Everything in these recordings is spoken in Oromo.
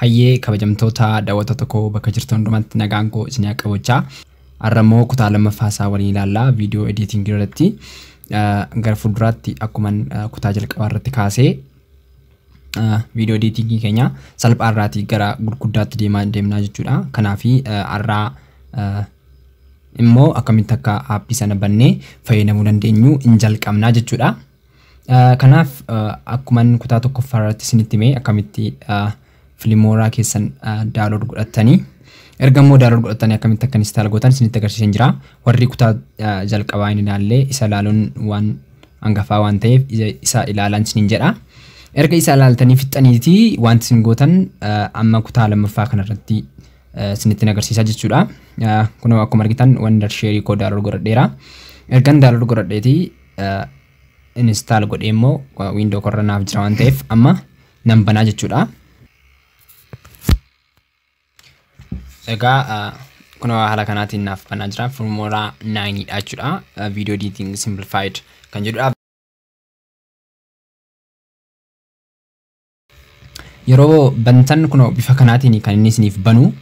Hayyee kabajamtoota daawwattoota koo bakka jirtan hundumatti nagaan koo isin haa qabachaa. Har'a immoo kutaa lammaffaa isaa waliin ilaallaa viidiyoo ediitingii irratti gara fuulduraatti akkuman kutaa jalqabaa irratti kaasee viidiyoo ediitingii keenya salphaa irraatii gara gurguddaatti deemaa deemnaa jechuudha. Kanaafi har'aa immoo akkamitti akka aappii sana bannee fayyadamuu dandeenyu hin jalqabnaa jechuudha. Kanaaf akkuman kutaa tokkoffaa irratti isinitti himee akkamitti Filmora keessan download godhattanii erga immoo download godhattanii akkamitti akka install gootan isinitti agarsiisan jira. Warri kutaa jalqabaa hin ilaalle isa ilaaluun waan hangafaa waan ta'eef isa ilaalan isiniin jedha. Erga isa ilaaltanii fixxaniiti wanti isin gootan amma kutaa lammaffaa kanarratti isinitti agarsiisaa jechuudha. Kunoo akkuma argitan Wondershare koo download godhadheera. Ergan download godhadheeti install godhee immoo window korra naaf jira waan ta'eef amma nan banaa jechuudha. Egaa kunoo haala kanaatiin naaf banaa jira. Filmora 9 dha jechuudha. Video editing simplified kan jedhudha. Yeroo bantan kunoo bifa kanaatiin kan inni isiniif banu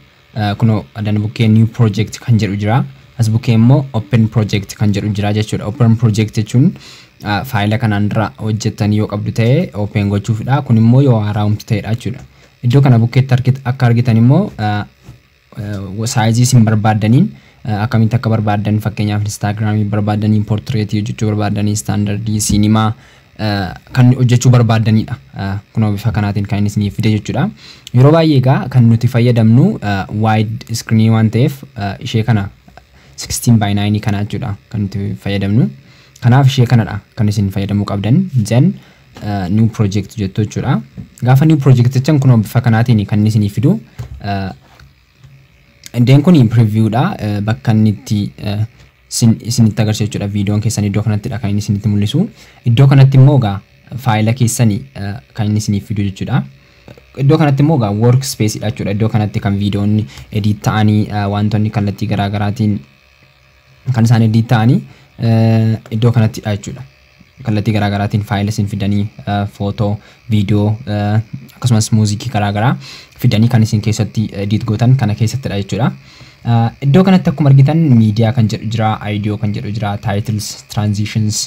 kunoo adan bukkee new project kan jedhu jira. As bukkee immoo open project kan jedhu jira jechuudha. Open project jechuun faayila kanaan dura hojjettanii yoo qabdu ta'e open gochuufidha. Kun immoo yoo haaraa uumtu ta'edha jechuudha. Iddoo kana bukkeetti akka argitan immoo saayizii isin barbaaddaniin akkamitti akka barbaaddan fakkeenyaaf Instaagiraamii barbaaddanii poortireetii hojjechuu barbaaddanii istaandardii siinimaa kan hojjechuu barbaaddanidha. Kunoo bifa kanaatiin kan inni isiniif fide jechuudha. Yeroo baay'ee egaa kan nuti fayyadamnu wide screen waan ta'eef ishee kana 16:9 kana jechuudha kan nuti fayyadamnu. Kanaaf ishee kanadha kan isin fayyadamuu qabdan. Then new project jettu jechuudha. Gaafa new project jechan kunoo bifa kanaatiin kan inni isiniif fidu. Iddeen kun preview dha. Bakka inni itti isinitti agarsiisu jechuudha. Viidiyoon keessan iddoo kanattidha kan inni isinitti mul'isu. Iddoo kanatti immoo egaa faayila keessanii kan inni isiniif fidu jechuudha. Iddoo kanatti immoo egaa work space dha jechuudha. Iddoo kanatti kan viidiyoonni edit ta'anii wantoonni kallattii garaa garaatiin kan isaan edit ta'anii iddoo kanattidha jechuudha. Kallattii garaa garaatiin faayila isin fidanii footoo, viidiyoo akkasumas muuziqii garaa garaa fidanii kan isin keessatti edit gootan kana keessattidha jechuudha. Iddoo kanatti akkuma argitan miidiyaa kan jedhu jira, audio kan jedhu jira, titles, transitions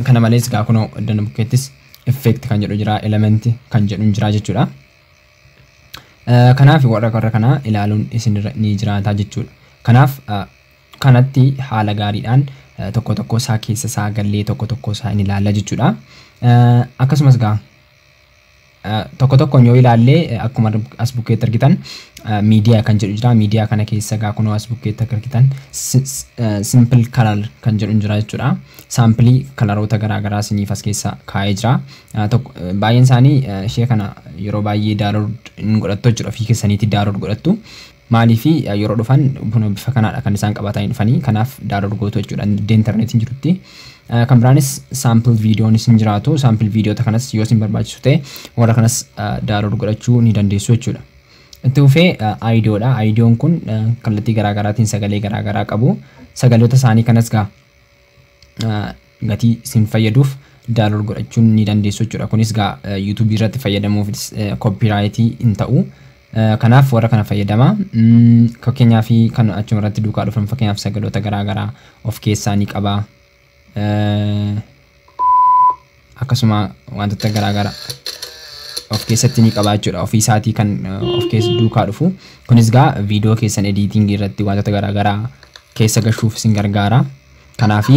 kana malees egaa kunoo iddoo bukkeettis effect kan jedhu jira, element kan jedhu jira jechuudha. Kanaaf warra kana ilaaluun isinirra ni jiraata jechuudha. Kanaaf kanatti haala gaariidhaan tokko tokko isaa keessa isaa gallee tokko tokko isaa ni ilaalla jechuudha. Akkasumas egaa tokko tokkoon yoo ilaalle akkuma as bukkeetti argitan miidiyaa kan jedhu jira. Miidiyaa kana keessa egaa kunoo as bukkeetti akka argitan simple color kan jedhu jira jechuudha. Saampilii kalaroota garaa garaa isiniif as keessa kaa'ee jira. Baay'een isaanii ishee kana yeroo baay'ee download hin godhattu jechuudha. Ofii keessaniitti download godhattu. Maaliif yeroo dhufan bifa kanaadha kan isaan qabatanii dhufanii kanaaf download gootu jechuudha iddoo intarneetiin jirutti. Kan biraanis sample viidiyoonis hin jiraatu. Sample viidiyoota kanas yoo isin barbaachisu ta'e warra kanas download godhachuu ni dandeessu jechuudha. Itti fufee audiodha. Audion kun kallattii garaa garaatiin sagalee garaa garaa qabu. Sagaloota isaanii kanas gaa gatii isin fayyaduuf download godhachuun ni dandeessu jechuudha. Kunis gaa YouTube irratti fayyadamuuf copyright hin ta'u. Kanaaf warra kana fayyadama. Fakkeenyaaf kan achuma irratti duukaa dhufan fakkeenyaaf sagaloota garaa garaa of keessaa ni qaba. Akkasuma wantoota garaa garaa of keessatti ni qaba jechuudha. Ofii isaatii kan of keessa duukaa dhufu. Kunis gaa viidiyoo keessan ediitingii irratti wantoota garaa garaa keessa gashuuf isin gargaara. Kanaaf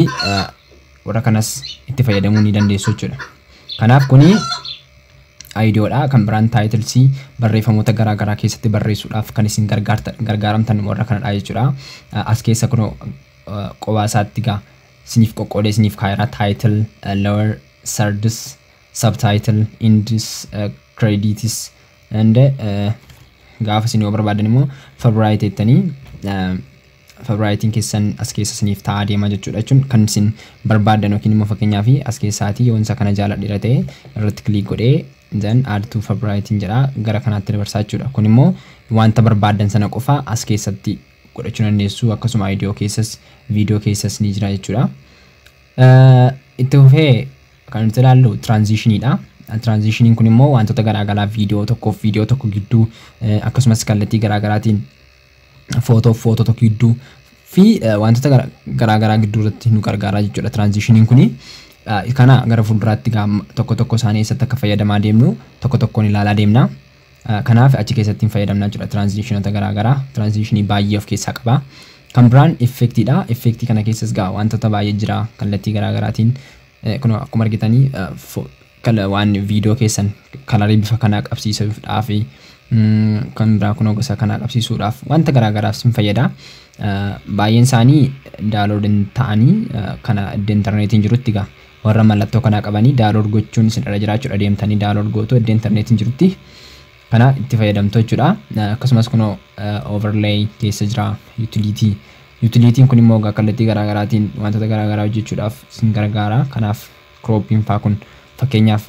warra kanas itti fayyadamuu ni dandeessu jechuudha. Kanaaf kuni audiodha. Kan biraan taayitilsii barreeffamoota garaa garaa keessatti barreessuudhaaf kan isin gargaaramtan warra kanadha jechuudha. As keessa kunoo qophaa isaatti gaa isiniif qoqqoodee isiniif kaa'eera. Title, lower thirds, subtitle, ends, credits and gaafa isin yoo barbaadan immoo favorite jettanii favoritiin keessan as keessa isiniif taa'aa deema jechuudha. Jechuun kan isin barbaaddan yookiin immoo fakkeenyaaf as keessaatii yoo isa kana jaaladheera ta'e irratti click godhee then add to favorite jedha gara kanaatti dabarsaa jechuudha. Kun immoo wanta barbaaddan sana qofa as keessatti godhachuu dandeessu. Akkasuma audio keessas viidiyoo keessas ni jira jechuudha. Itti fufee kan nuti ilaallu transitionidha. Transitioniin kun immoo wantoota garaagaraa viidiyoo tokkoof viidiyoo tokko gidduu, akkasumas kallattii garaagaraatiin footoof footoo tokko gidduu fi wantoota garaagaraa gidduu irratti nu gargaara jechuudha transitioniin kuni. Kana gara fuulduraatti tokko tokko isaanii eessatti akka fayyadamaa deemnu tokko tokkoon ilaalaa deemna. Kanaaf achi keessatti hin fayyadamnaa jechuudha transitionoota garaagaraa. Transitionii baay'ee of keessaa qaba. Kan biraan effectiidha. Effectii kana keessas gaa wantoota baay'ee jira kallattii garaagaraatiin. Kun akkuma argitanii waan viidiyoo keessan colorii bifa kanaa qabsiisuudhaaf, kan biraa kun gosa kanaa qabsiisuudhaaf, wanta garaagaraaf sin fayyada. Baay'een isaanii download hin ta'anii. Kana iddoo intarneetiin jirutti gaa warra mallattoo kanaa qabanii download gochuun isin irra jiraachuudha, deemtanii download gootu iddoo intarneetiin jirutti kana itti fayyadamtu jechuudha. Akkasumas kunoo overlay keessa jira, utility. Utilityn kun immoo kallattii garaagaraatiin wantoota garaagaraa hojjechuudhaaf isin gargaara. Kanaaf cropiin faa kun fakkeenyaaf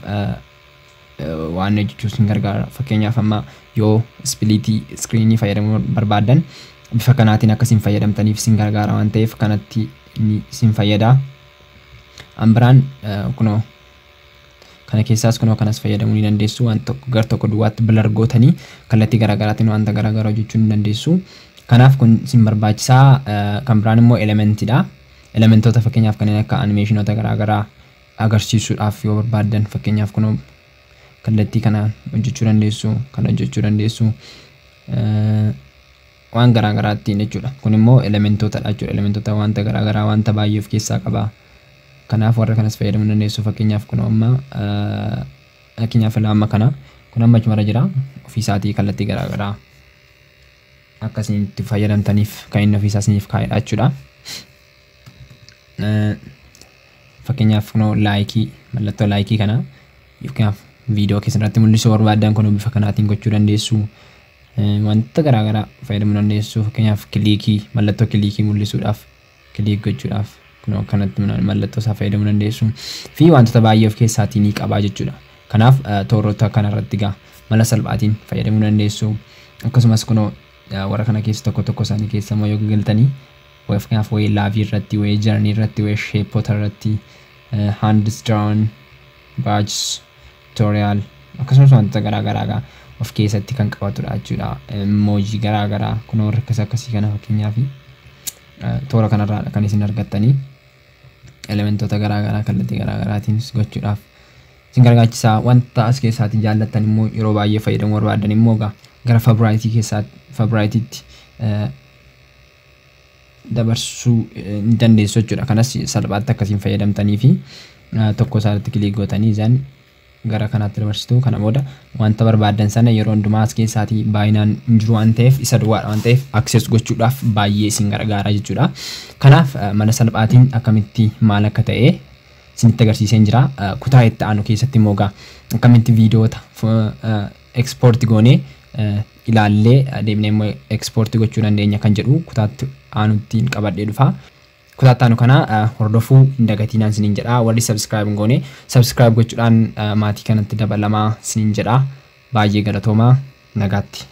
waan hojjechuuf isin gargaara. Fakkeenyaaf amma yoo split screenii fayyadamuu barbaaddan bifa kanaatiin akkasiin fayyadamtaniif isin gargaara waan ta'eef kanatti isin fayyada. An biraan kunoo kana keessaas kunoo kanas fayyadamuu ni dandeessu. Waan tokko gar tokko duwwaatti blur gootanii kallattii garaagaraatiin wanta garaagaraa hojjechuu ni dandeessu. Kanaaf kun isin barbaachisaa. Kan biraan immoo elementiidha. Elementoota fakkeenyaaf kanneen akka animationoota garaagaraa agarsiisuudhaaf yoo barbaaddan, fakkeenyaaf kunoo kallattii kana hojjechuu dandeessu, kana hojjechuu dandeessu, waan garaagaraattiin jechuudha. Kun immoo elementootadha jechuudha. Elementoota wanta garaagaraa wanta baay'ee of keessaa qaba. Kanaaf warra kanas fayyadamuu dandeessu. Fakkeenyaaf kun amma, fakkeenyaaf amma kana kun amma achumarra jira, ofiisaatii kallattii garaagaraa akkasiin itti fayyadamtaniif kan inni ofiisaa isiniif kaa'edha jechuudha. Fakkeenyaaf kunoo likeii, mallattoo likeii kana fakkeenyaaf viidiyoo keessan irratti mul'isuu barbaaddan kun bifa kanaatiin gochuu dandeessu. Wanta garaagaraa fayyadamuu dandeessu. Fakkeenyaaf clickii, mallattoo clickii mul'isuudhaaf, click gochuudhaaf kunoo kanatti mallattoo isaa fayyadamuu dandeessu fi wantoota baay'ee of keessaatii ni qaba jechuudha. Kanaaf toorota kanarratti gaa mala salphaatiin fayyadamuu dandeessu. Akkasumas kunoo warra kana keessa tokko tokko isaanii keessa immoo yoo galtanii, fakkeenyaaf wayii loveii irratti, wayii journey irratti, wayii shapeota irratti, hands drawn, badges, tutorial, akkasumas wantoota garaagaraa of keessatti kan qabatudha jechuudha. Emoji garaagaraa kunoo warra akkas akkasii kana fakkeenyaaf toora kanarraadha kan isin argattanii. Elementoota garaagaraa kallattii garaagaraatiin gochuudhaaf isin gargaachisaa. Wanta as keessaatii jaallattan immoo yeroo baay'ee fayyadamuu barbaadan immoo gara favoriteii keessaa favoriteiitti dabarsuu ni dandeessu jechuudha. Kanas salphaatti akkasiin fayyadamtanii fi tokko isaatti click gootanii isaan gara kanaatti dabarsitu. Kana booda wanta barbaaddan sana yeroo hundumaa as keessaatii baay'inaan hin jiru waan ta'eef, isa duwwaadha waan ta'eef, access gochuudhaaf baay'ee isin gargaara jechuudha. Kanaaf mala salphaatiin akkamitti maal akka ta'e isinitti agarsiiseen jira. Kutaa itti aanu keessatti immoo gaa akkamitti viidiyoota export goonee ilaallee deebinee immoo export gochuu dandeenya kan jedhu kutaatti aanutti qabadhee dhufa. Kutaatti aanu kana hordofuu hin dagatinaan isiniin jedha. Warri subscribe hin goone subscribe gochuudhaan maatii kanatti dabalamaa isiniin jedha. Baay'ee galatoomaa, nagaatti.